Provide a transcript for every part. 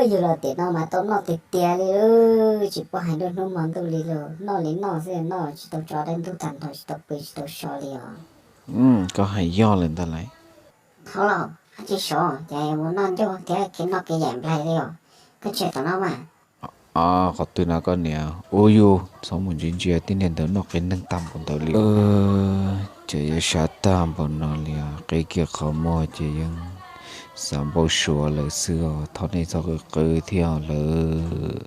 Yug los tiam no mas tau noj tiag tiag li, tsis paub hais nruab hnub hmo ntuj li los noj li noj xwb, noj tsis tau tso dab ntub tag nrho, tsis tau pw tsis tau so li os. Koj hais yog lawm ntag lauj. Thaub Lauj, koj tsis sov ces yuav mus noj ncuj thiab kev noj kev yaim nplaig li os. Koj tsis tom no mas. Qhov twg no koj niam? Ua yus txhob mus ntsia ntsia tib neeg ntawd noj qias neeg tag npaum ntawd li. Ces yuav sab tag npaum no li os, qi kiag qhov muag ces yeej xav npau suav lawm xwb os. Thov nej txhob qw qw thiab lawm.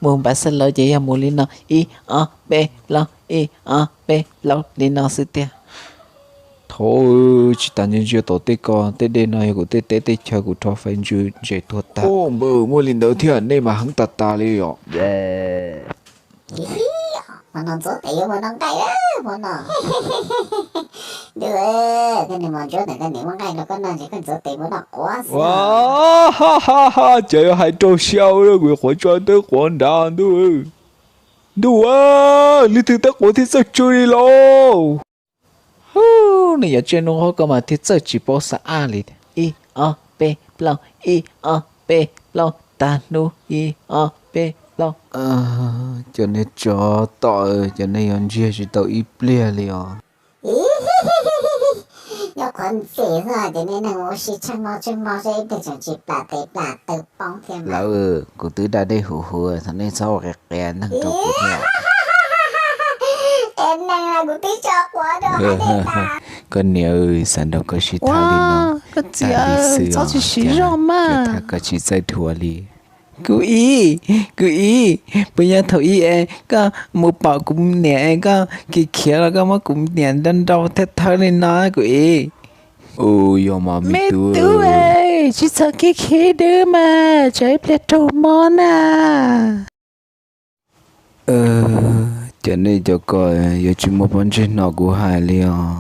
Mus npav xav lawv ces yog mus li no, ib ob peb plaub, ib ob peb plaub li no xwb tiag. Thaub, tsis tas ntsia ntsia tom tej ko tej dej no yog kuv tej teb tej chaw kuv rho fais ntses tuag tag. Npawg, muaj li ntawd thiab, nej mas heev tas tas li os. Hmo no ntxuav tes yuav mus noj nqaij, hmo no. Ntuj, koj niag mos ntsuab ntawm koj niam muab nqaij rau koj noj ces koj ntxuav tes mus noj quav xwb. Ces yuav hais rau siab ua kuv quav tso teb quav nrad ntuj. Ntuj, leej twg teb quav thiaj txawj tsw li lauj? Hu, nws yuav tsw nug qhov ko mas thiaj txawj tsis paub xav ab li. Ib ob peb plaub, ib ob peb plaub, tag hnub ib ob peb plaub. Cov niag tsov tom, cov niag yuav ntsiag tsis tau ib pliag li os. Nyob qhov ntxim xwb ces nej neeg ua si tsheej mo tsheej mo seb ib pliag tseem tsis plam tes plam taw poob thiab. Lawv, kuv twb da dej huv huv, thov nej txhob ua qias qias neeg rau kuv thiab. Qias neeg los kuv twb tso quav rau hais nej tas. Koj niam, xav nrog koj sib tham li no, koj txiv, txhob tsis siv zog mas, tham koj tsis txawj dhuav li. Kuv ib, kuv ib, puas yog thaum ib es koj mus pom kuv niam es koj khiav khiav los koj muab kuv niam nrau nrau thawb thawb li no kuv ib? Ua yog mas me tub, tsis txhob khib khib dwb mas, tsam ib pliag raug mob na. Cov nej cov ko yuav tsis muaj pob ntseg hnov kuv hais li os.